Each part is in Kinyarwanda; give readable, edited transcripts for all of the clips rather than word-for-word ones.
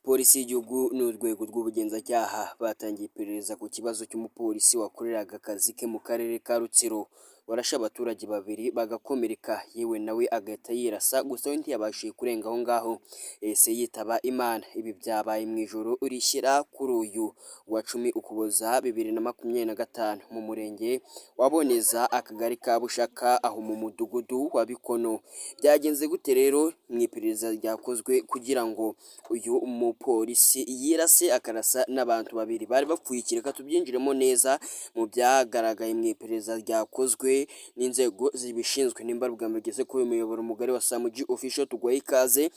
Polisi y'igihugu n'urwego rw'ubugenzacyaha batangiye iperereza ku kibazo cy'umupolisi wakoreraga akazi ke mu karere ka Rutsiro, warashe abaturage babiri bagakomereka, yewe nawe agahita yirasa, gusa we ntiyabashije kurenga aho ngaho, yahise yitaba Imana. Ibi byabaye mu ijoro rishyira kuri uyu wa 10 Ukuboza 2025 mu murenge wa Boneza, akagari ka Bushaka, aho mu mudugudu wa Bikono. Byagenze gute rero mu iperereza ryakozwe kugira ngo uyu mupolisi yirase akarasa n'abantu babiri bari bapfuye? Reka tubyinjiremo neza mu byagaragaye mu iperereza ryakozwe n'inzego zibishinzwe. Nimba ari ubwa mbere ugeze kuri uyu muyoboro mugari wa Samuji Official, tuguhaye ikaze.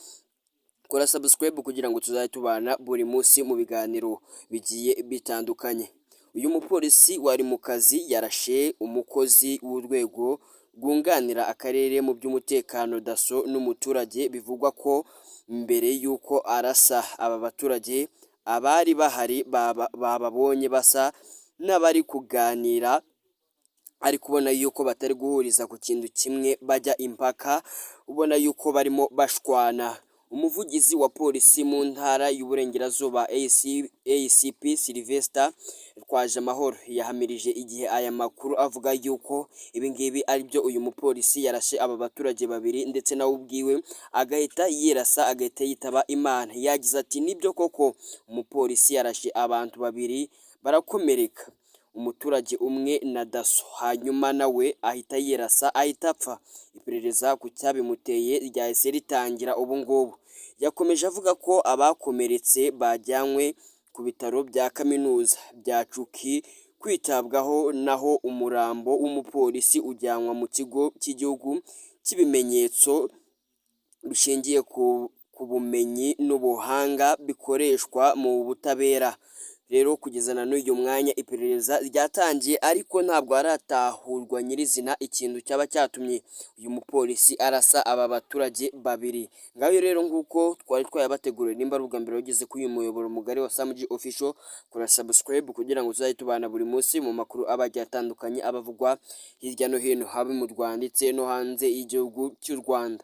Kora subscribe kugira ngo tuzajye tubana buri munsi mu biganiro bigiye bitandukanye. Uyu mupolisi wari mu kazi yarashe umukozi w'urwego rwunganira akarere mu by'umutekano, DASSO, n'umuturage. Bivugwa ko mbere y'uko arasa aba baturage, abari bahari bababonye basa n'abari kuganira, ari kubona yuko batari guhuriza ku kintu kimwe, bajya impaka, ubona yuko barimo bashwana. Umuvugizi wa polisi mu ntara y'Uburengerazuba, ACP Sylvester Twajamahoro, yahamirije Igihe aya makuru, avuga yuko ibi ngibi ari byo, uyu mupolisi yarashe aba baturage babiri ndetse nawe ubwiwe agahita yirasa, agahita yitaba Imana. Yagize ati: "Nibyo koko, umupolisi yarashe abantu babiri barakomereka, umuturage umwe na DASSO, hanyuma nawe ahita yirasa, ahita apfa. Iperereza ku cyabimuteye ryahise ritangira ubu ngubu." Yakomeje avuga ko abakomeretse bajyanywe ku bitaro bya kaminuza bya CHUK kwitabwaho, naho umurambo w'umupolisi ujyanwa mu kigo cy'igihugu cy'ibimenyetso bishingiye ku bumenyi n'ubuhanga bikoreshwa mu butabera. Rero kugeza na n'uyu mwanya iperereza ryatangiye, ariko ntabwo haratahurwa nyirizina ikintu cyaba cyatumye uyu mupolisi arasa aba baturage babiri. Ngaho rero, nguko twari twayabateguriye. Nimba ari ubwa mbere wageze kuri uyu muyoboro mugari wa Samuji Official, kora subscribe kugira ngo tuzajye tubana buri munsi mu makuru aba agiye atandukanye, abavugwa hirya no hino, haba mu Rwanda ndetse no hanze y'igihugu cy'u Rwanda.